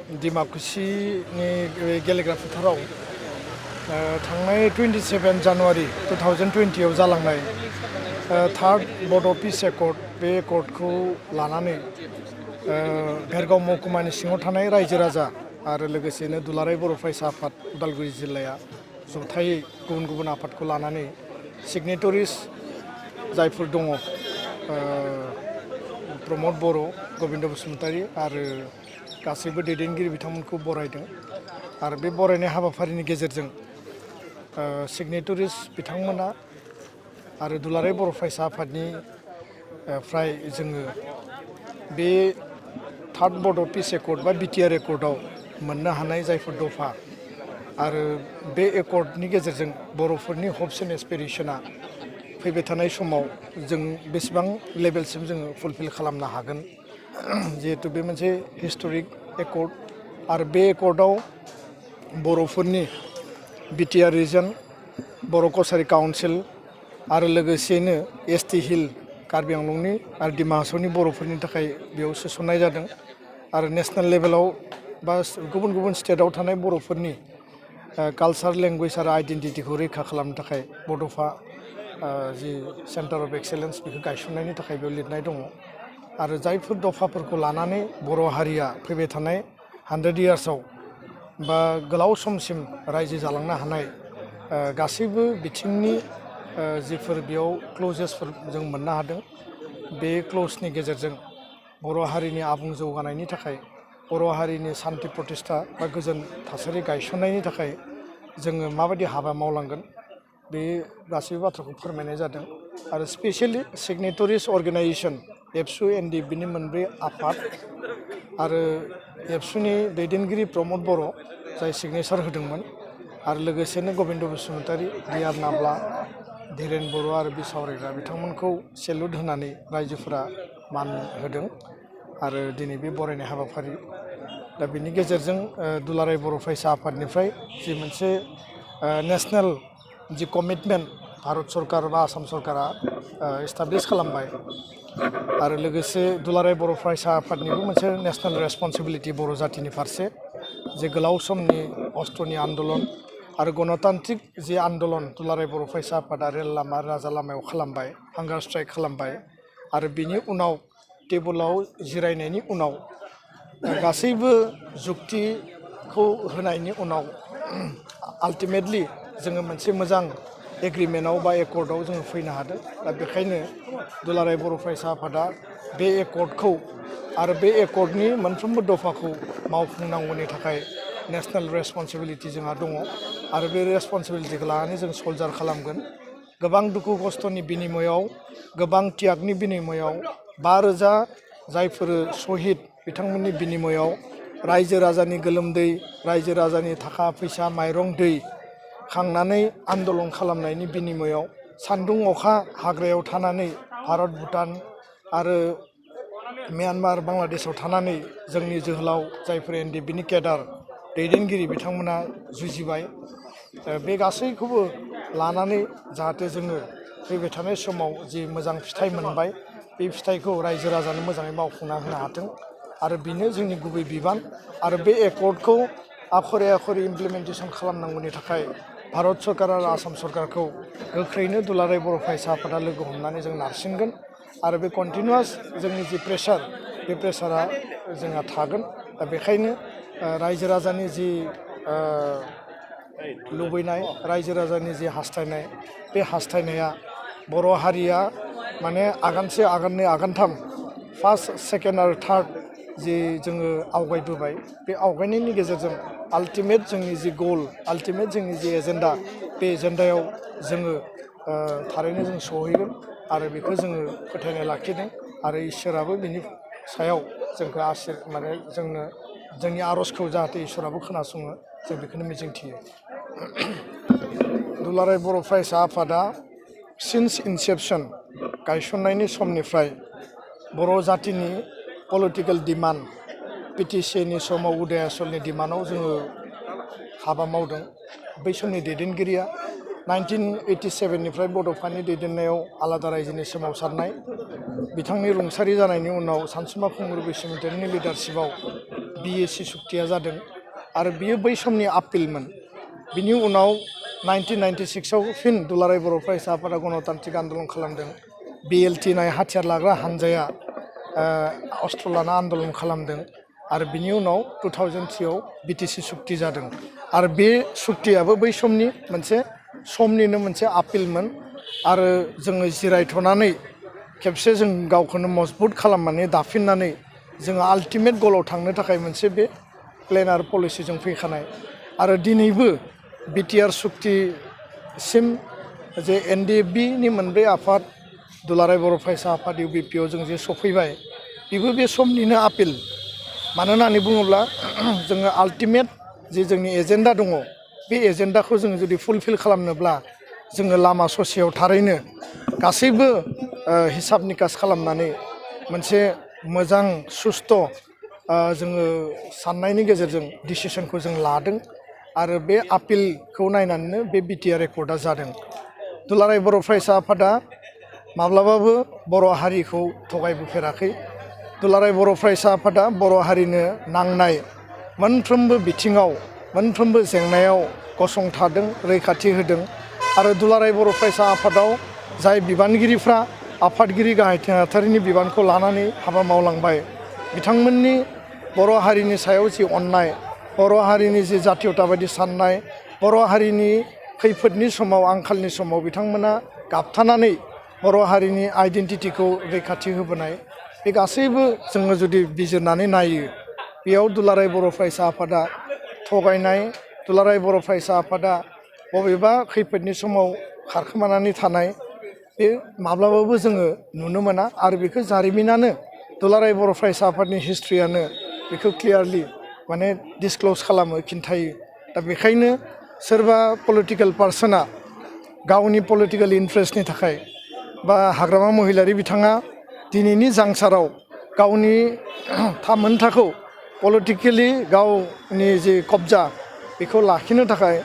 डिमाकुसिनि गेलेग्रा फोथाराव थांनाय 27 जानुवारि 2020 आव जालांनाय थार्ड बड' पिस एकर्ड बे एकर्डखौ लानानै भेरगाव महकुमानि सिङाव थानाय रायजो राजा आरो लोगोसेनो दुलाराय बर' फरायसा आफाद उदालगुरि जिल्लाया जथायै गुबुन गुबुन आफादखौ लानानै सिगनेटरिस जायफोर दङ प्रमद बर', गबिन्द बसुमतारी आरो गासैबो दैदेनगिरि बिथांमोनखौ बरायदों आरो बे बरायनाय हाबाफारिनि गेजेरजों सिगनेटरिस बिथांमोना आरो दुलाराय बर' फरायसा आफादनि फ्राय जोङो बे थार्ड बड' पिस एकर्ड बा बिटिआर एकर्डआव मोननो हानाय जायफोर दफा आरो बे एकर्डनि गेजेरजों बर'फोरनि हप्स एन्ड एसपिरेशना फैबाय थानाय समाव जों बेसेबां लेभेलसिम जोङो फुलफिल खालामनो हागोन जिहेतु बे मोनसे हिस्टरिक एकर्ड आरो बे एकर्डआव बर'फोरनि बिटिआर रिजन बर' कसारि काउन्सिल आरो लोगोसेनो एसटि हिल कार्बि आंलंनि आरो डिमा हासावनि बर'फोरनि थाखाय बेयाव सोसननाय जादों आरो नेशनेल लेभेलाव बा गुबुन गुबुन स्टेटआव थानाय बर'फोरनि कालचार लेंगुवेज आरो आइडेन्टिटिखौ रैखा खालामनो थाखाय बड'फा जि सेन्टार अफ एक्सेलेन्स बेखौ गायसननायनि थाखाय बेयाव लिरनाय दङ आरो जायफोर दफाफोरखौ लानानै बर' हारिया फैबाय थानाय 100 इयार्सआव बा गोलाव समसिम रायजो जालांनो हानाय गासैबो बिथिंनि जिफोर बेयाव क्लजेसफोर जों मोननो हादों बे क्लजनि गेजेरजों बर' हारिनि आबुं जौगानायनि थाखाय बर' हारिनि सान्थि प्रतिष्ठा बा गोजोन थासारि गायसननायनि थाखाय जोङो माबायदि हाबा मावलांगोन बे गासैबो बाथ्राखौ फोरमायनाय जादों आरो स्पेसियेलि सिगनेटरिस अर्गेनाइजेसन एबसु एनडिएफबिनि मोनब्रै आफाद आरो एबसुनि दैदेनगिरि प्रमद बर' जाय सिगनेसार होदोंमोन आरो लोगोसेनो गबिन्द बसुमतारी डिआर नाब्ला धीरेन बर' आरो बिसावरायग्रा बिथांमोनखौ सेलुट होनानै रायजोफोरा मान होदों आरो दिनै बे बरायनाय हाबाफारि दा बेनि गेजेरजों दुलाराय बर' फरायसा आफादनिफ्राय जि मोनसे नेशनेल जि कमिटमेन्ट भारत सरकार बा आसाम सरकारा एस्टाब्लिश खालामबाय आरो लोगोसे दुलाराय बर' फरायसा आफादनिबो मोनसे नेशनेल रेसपन्सिबिलिटि बर' जातिनि फारसे जे गोलाव समनि अस्ट्रनि आन्दलन आरो गणतान्त्रिक जि आन्दलन दुलाराय बर' फरायसा आफादा रेल लामा राजा लामायाव खालामबाय हांगार स्ट्राइक खालामबाय आरो बिनि उनाव टेबोलाव जिरायनायनि उनाव गासैबो जुक्तिखौ होनायनि उनाव आल्टिमेटलि जोङो मोनसे मोजां एग्रिमेन्टआव बा एकर्डआव जोङो फैनो हादों दा बेखायनो दुलाराय बर' फरायसा आफादा बे एकर्डखौ आरो बे एकर्डनि मोनफ्रोमबो दफाखौ मावफुंनांगौनि थाखाय नेशनेल रेसपन्सिबिलिटि जोंहा दङ आरो बे रेसपन्सिबिलिटिखौ लानानै जों सल्जार खालामगोन गोबां दुखु खस्थ'नि बिनिमयआव गोबां त्यागनि बिनिमयआव 5,000 जायफोर सहिद बिथांमोननि बिनिमयआव रायजो राजानि गोलोमदै रायजो राजानि थाखा फैसा माइरं दै खांनानै आन्दलन खालामनायनि बिनिमयआव सान्दुं अखा हाग्रायाव थानानै भारत भुटान आरो म्यानमार बांलादेशआव थानानै जोंनि जोहोलाव जायफोर एनडिएफबिनि केडार दैदेनगिरि बिथांमोना जुजिबाय बे गासैखौबो लानानै जाहाथे जोङो फैबाय थानाय समाव जि मोजां फिथाइ मोनबाय बे फिथाइखौ रायजो राजानो मोजाङै मावफुंना होनो हाथों आरो बेनो जोंनि गुबै बिबान आरो बे एकर्डखौ आखरे आखरे इमप्लिमेन्टेसन खालामनांगौनि थाखाय भारत सरकार आरो आसाम सरकारखौ गोख्रैनो दुलाराय बर' फरायसा आफादा लोगो हमनानै जों नारसिनगोन आरो बे कन्टिनिउआस जोंनि जि प्रेसार बे प्रेसारा जोंहा थागोन दा बेखायनो रायजो राजानि जि लुबैनाय रायजो राजानि जि हास्थायनाय बे हास्थायनाया बर' हारिया माने आगानसे आगाननै आगानथाम फार्स्ट सेकेन्ड आरो थार्ड जि जोङो आवगायबोबाय बे आवगायनायनि गेजेरजों आल्टिमेट जोंनि जि गल आल्टिमेट जोंनि जि एजेन्डा बे एजेन्डायाव जोङो थारैनो जों सहैगोन आरो बेखौ जोङो फोथायनाय लाखिदों आरो इसोराबो बिनि सायाव जोंखौ माने जोंनो जोंनि आर'जखौ जाहाथे इसोराबो खोनासङो जों बेखौनो मिजिंथियो दुलाराय बर' फरायसा आफादा सिन्स इनसेपसन गायसननायनि समनिफ्राय बर' जातिनि पलिटिकेल डिमान्ड पिटिसिनि समाव उदय आसलनि डिमान्डआव जोङो हाबा मावदों बै समनि दैदेनगिरिया 1987 निफ्राय बड'फानि दैदेननायाव आलादा रायजोनि सोमावसारनाय बिथांनि रुंसारि जानायनि उनाव सानसुमा खुंगुर बैसोमुतियारिनि लिडारशिपआव BAC सुक्तिया जादों आरो बियो बै समनि आपिलमोन बिनि उनाव 1996 आव फिन दुलाराय बर' फरायसा आफादा गणतान्त्रिक आन्दलन खालामदों BLT नाय हाथियार लाग्रा हानजाया अस्त्र लाना आन्दलन खालामदों आरो बिनि उनाव 2003 आव BTC सुक्ति जादों आरो बे सुक्तियाबो बै समनि मोनसे आपिलमोन आरो जोङो जिरायथ'नानै खेबसे जों गावखौनो मजबुत खालामनानै दाफिननानै जोङो आल्टिमेट गलाव थांनो थाखाय मोनसे बे प्लेन आरो पलिसिजों फैखानाय आरो दिनैबो BTR सुक्तिसिम जे NDFB नि मोनब्रै आफाद दुलाराय बर' फरायसा आफाद UBP जों जे सफैबाय बेबो बे समनिनो आपिल मानो होननानै बुङोब्ला जोङो आल्टिमेट जे जोंनि एजेन्डा दङ बे एजेन्डाखौ जोङो जुदि फुलफिल खालामनोब्ला जोङो लामा ससेयाव थारैनो गासैबो हिसाब निकास खालामनानै मोनसे मोजां सुस्थ' जोङो साननायनि गेजेरजों डिसिसनखौ जों लादों आरो बे आपिलखौ नायनानैनो बे BTR रेकर्डआ जादों दुलाराय बर' फरायसा आफादा माब्लाबाबो बर' हारिखौ थगायबोफेराखै दुलाराय बर' फरायसा आफादा बर' हारिनो नांनाय मोनफ्रोमबो बिथिङाव मोनफ्रोमबो जेंनायाव गसंथादों रैखाथि होदों आरो दुलाराय बर' फरायसा आफादाव जाय बिबानगिरिफ्रा आफादगिरि गाहाय नेहाथारिनि बिबानखौ लानानै हाबा मावलांबाय बिथांमोननि बर' हारिनि सायाव जि अननाय बर' हारिनि जि जातीयता बायदि साननाय बर' हारिनि खैफोदनि समाव आंखालनि समाव बिथांमोना गाबथानानै बर' हारिनि आइडेन्टिटिखौ रैखाथि होबोनाय बे गासैबो जोङो जुदि बिजिरनानै नायो बेयाव दुलाराय बर' फरायसा आफादा थगायनाय दुलाराय बर' फरायसा आफादा बबेबा खैफोदनि समाव खारखोमानानै थानाय बे माब्लाबाबो जोङो नुनो मोना आरो बेखौ जारिमिनानो दुलाराय बर' फरायसा आफादनि हिस्ट्रियानो बेखौ क्लियारलि माने डिसक्ल'ज खालामो खिन्थायो दा बेखायनो सोरबा पलिटिकेल पार्सना गावनि पलिटिकेल इन्ट्रेस्टनि थाखाय बा हाग्रामा महिलारि बिथाङा दिनैनि जांसाराव गावनि थामोनथाखौ पलिटिकेलि गावनि जे कब्जा बेखौ लाखिनो थाखाय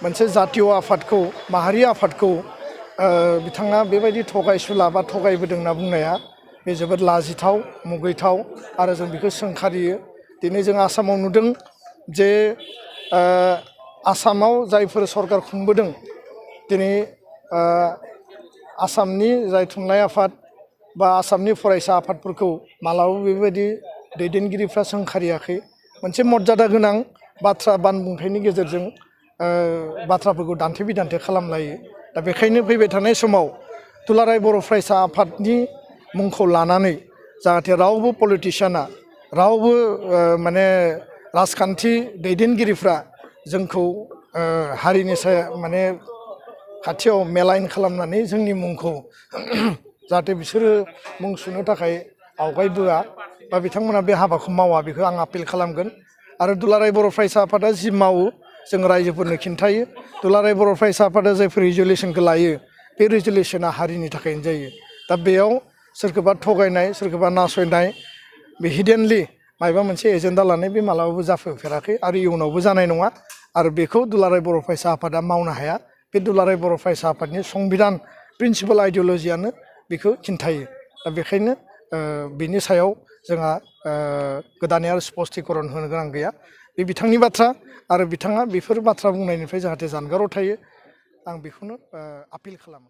मोनसे जातीय आफादखौ माहारि आफादखौ बिथाङा बेबायदि थगायसुला बा थगायबोदों होनना बुंनाया बे जोबोद लाजिथाव मुगैथाव आरो जों बेखौ सोंखारियो दिनै जों आसामाव नुदों जे आसामाव जायफोर सरकार खुंबोदों दिनै आसामनि जाय थुनलाइ आफाद बा आसामनि फरायसा आफादफोरखौ मालाबाबो बेबायदि दैदेनगिरिफ्रा सोंखारियाखै मोनसे मर्यादा गोनां बाथ्रा बानबुंथायनि गेजेरजों बाथ्राफोरखौ दान्थे बिदान्थे खालामलायो दा बेखायनो फैबाय थानाय समाव दुलाराय बर' फरायसा आफादनि मुंखौ लानानै जाहाथे रावबो पलिटिसियाना रावबो माने राजखान्थि दैदेनगिरिफ्रा जोंखौ हारिनि माने खाथियाव मेलाइन खालामनानै जोंनि मुंखौ जाहाथे बिसोरो मुं सुनो थाखाय आवगायबोआ बा बिथांमोना बे हाबाखौ मावा बेखौ आं आपिल खालामगोन आरो दुलाराय बर' फरायसा आफादा जि मावो जों रायजोफोरनो खिन्थायो दुलाराय बर' फरायसा आफादा जायफोर रिजुलेसनखौ लायो बे रिजुलेसना हारिनि थाखायनो जायो दा बेयाव सोरखौबा थगायनाय सोरखौबा नासयनाय बे हिडेनलि माबा मोनसे एजेन्डा लानाय बे मालाबाबो जाफेराखै आरो इयुनावबो जानाय नङा आरो बेखौ दुलाराय बर' फरायसा आफादा मावनो हाया बे दुलाराय बर' फरायसा आफादनि संबिधान प्रिन्सिपाल आइडिअलजियानो बेखौ खिन्थायो दा बेखायनो बिनि सायाव जोंहा गोदानै आरो स्पष्टीकरन होनो गोनां गैया बे बिथांनि बाथ्रा आरो बिथाङा बेफोर बाथ्रा बुंनायनिफ्राय जाहाथे जानगाराव थायो आं बेखौनो आपिल खालामो